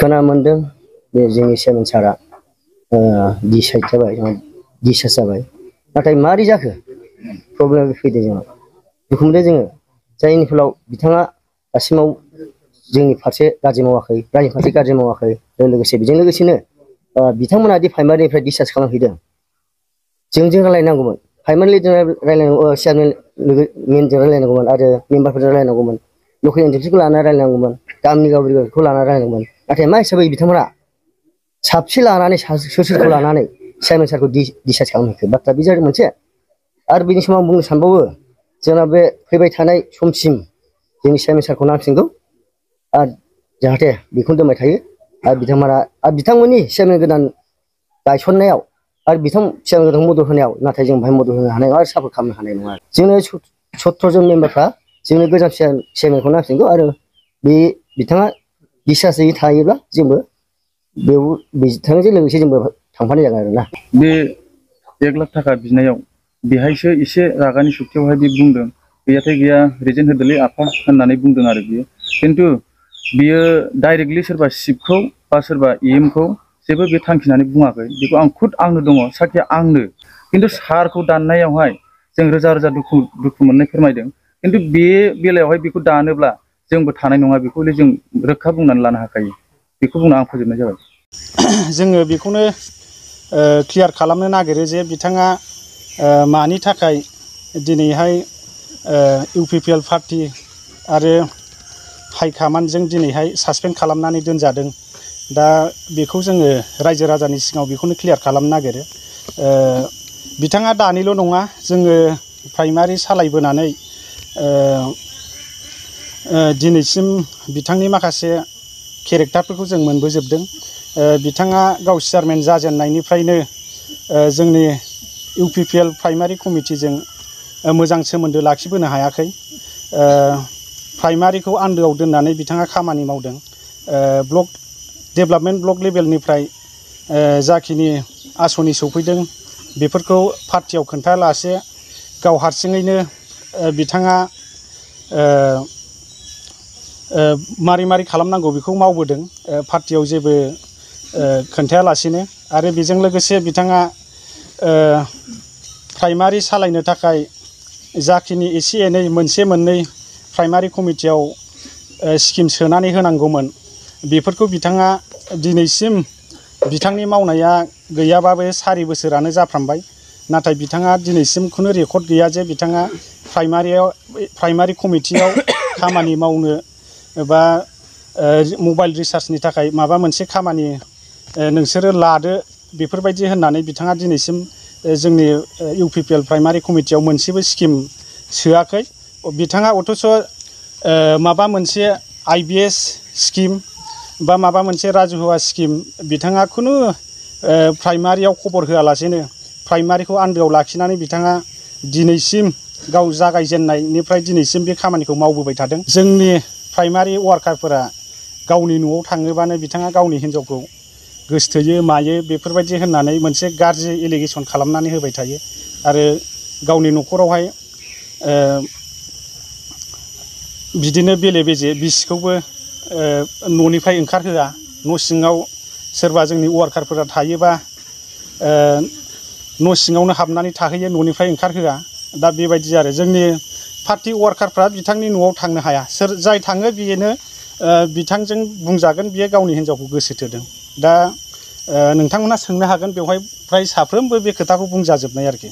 खोना मोनदों बे जोंनि चेयारमेन सारा डिसाइड जाबाय डिसचार्ज जाबाय नाथाय मारै जाखो प्रब्लेम फैदों जोंनाव दुखु मोनदों जोङो जायनि फलाव बिथाङा दासिमाव जोंनि फारसे गाज्रि मावाखै रायजोनि फारसे गाज्रि मावाखै लोगोसे बेजों लोगोसेनो बिथांमोना दि प्राइमारिनिफ्राय डिसचार्ज खालामहैदों जोंजों रायलायनांगौमोन प्राइमारिजों रायलायनांगौ चेयारमेनजों रायलायनांगौमोन आरो मेम्बारफोरजों रायलायनांगौमोन लकेल एनजिअफोरखौ लानानै रायलायनांगौमोन गामिनि गावखौ लानानै रायलायनांगौमोन नाथाय मा हिसाबै बिथांमोना साबसे लानानै सोरखौ लानानै चेयारमेन सारखौ डिसचार्ज खालामहैखो बाथ्रा बे जादों मोनसे आरो बेनि समाव आं बुंनो सानबावो जोंना बे फैबाय थानाय समसिम जोंनि चेयारमेन सारखौ नांफिनगौ आरो जाहाथे बेखौनो दोनबाय थायो आरो बिथांमोननि चेयारमेन गोदान गायसननायाव आरो चेयारमेन गोदान मदद होनायाव नाथाय जों बाहाय मदद होनो हानाय नङा आरो सापर्ट खालामनो हानाय नङा जोंनो 17 जन मेम्बारफ्रा जोंनो गोजाम चेयारमेनखौ नांफिनगौ आरो बे बिथाङा डिसचार्जयै थायोब्ला जोंबो बेयाव बिथांजों लोगोसे जोंबो थांफानाय जागोन आरोना बे 1 लाख थाखा बिनायाव बेहायसो एसे रागानि सुक्तियावहाय बे बुंदों गैयाथाय गैया रिजेन्ट होदोलै आफा होननानै बुंदों आरो बियो खिन्थु बियो डाइरेक्टलि सोरबा चिफखौ बा सोरबा इएमखौ जेबो बे थांखिनानै बुङाखै बेखौ आं खुद आंनो दङ साखिया आंनो खिन्थु सारखौ दाननायावहाय जों रोजा रोजा दुखु मोननाय फोरमायदों खिन्थु बे बेलायावहाय बेखौ दानोब्ला जोंबो थानाय नङा बेखौ जों रोखा बुंनानै लानो हाखायो बेखौ बुंना आं फोजोबनाय जाबाय जोङो बेखौनो क्लियार खालामनो नागिरो जे बिथाङा मानि थाखाय दिनैहाय इउपिपिएल पार्टी आरो हाइकामान्डजों दिनैहाय सासपेन्ड खालामनानै दोनजादों दा बेखौ जोङो रायजो राजानि सिगाङाव बेखौनो क्लियार खालामनो नागिरो बिथाङा दानिल' नङा जोङो प्राइमारि सालायबोनानै दिनैसिम बिथांनि माखासे केरेक्टारफोरखौ जों मोनबोजोबदों बिथाङा गाव चेयारमेन जाजेननायनिफ्रायनो जोंनि इउपिपिएल प्राइमारि कमिटिजों मोजां सोमोन्दो लाखिबोनो हायाखै प्राइमारिखौ आन्दोआव दोननानै बिथाङा खामानि मावदों ब्लक डेभेलपमेन्ट ब्लक लेभेलनिफ्राय जाखिनि आसनि सौफैदों बेफोरखौ पार्टियाव खोन्थायालासे गाव हारसिङैनो बिथाङा मारै मारै खालामनांगौ बेखौ मावबोदों पार्टियाव जेबो खोन्थायालासेनो आरो बेजों लोगोसे बिथाङा प्राइमारि सालायनो थाखाय जाखिनि एसे एनै मोनसे मोननै प्राइमारि कमिटियाव स्किम सोनानै होनांगौमोन बेफोरखौ बिथाङा दिनैसिम बिथांनि मावनाया गैयाबाबो 4 बोसोरानो जाफ्रामबाय नाथाय बिथाङा दिनैसिम खुनु रेकर्ड गैया जे बिथाङा प्राइमारि कमिटियाव खामानि मावनो बा मबाइल रिसार्जनि थाखाय माबा मोनसे खामानि नोंसोरो लादो बेफोरबायदि होननानै बिथाङा दिनैसिम जोंनि इउपिपिएल प्राइमारि कमिटियाव मोनसेबो स्किम सोआखै बिथाङा अथ'स' माबा मोनसे आइबिएस स्किम बा माबा मोनसे राजुहुवा स्किम बिथाङा खुनु प्राइमारियाव खबर होआलासेनो प्राइमारिखौ आन्दोआव लाखिनानै बिथाङा दिनैसिम गाव जागायजेननायनिफ्राय दिनैसिम बे खामानिखौ मावबोबाय थादों जोंनि प्राइमारि वार्कारफोरा गावनि न'आव थाङोबानो बिथाङा गावनि हिन्जावखौ गोसथोयो मायो बेफोरबायदि होननानै मोनसे गाज्रि एलिगेसन खालामनानै होबाय थायो आरो गावनि न'खरावहाय बिदिनो बेले बेजे बिसिखौबो न'निफ्राय ओंखारहोआ न' सिङाव सोरबा जोंनि वार्कारफोरा थायोबा न' सिङावनो हाबनानै थाहैयो न'निफ्राय ओंखारहोआ दा बेबायदि आरो जोंनि पार्टी वार्कारफ्रा बिथांनि न'आव थांनो हाया सोर जाय थाङो बेनो बिथांजों बुंजागोन बियो गावनि हिन्जावखौ गोसो थोदों दा नोंथांमोना सोंनो हागोन बेवहाय फ्राय साफ्रोमबो बे खोथाखौ बुंजाजोबनाय आरोखि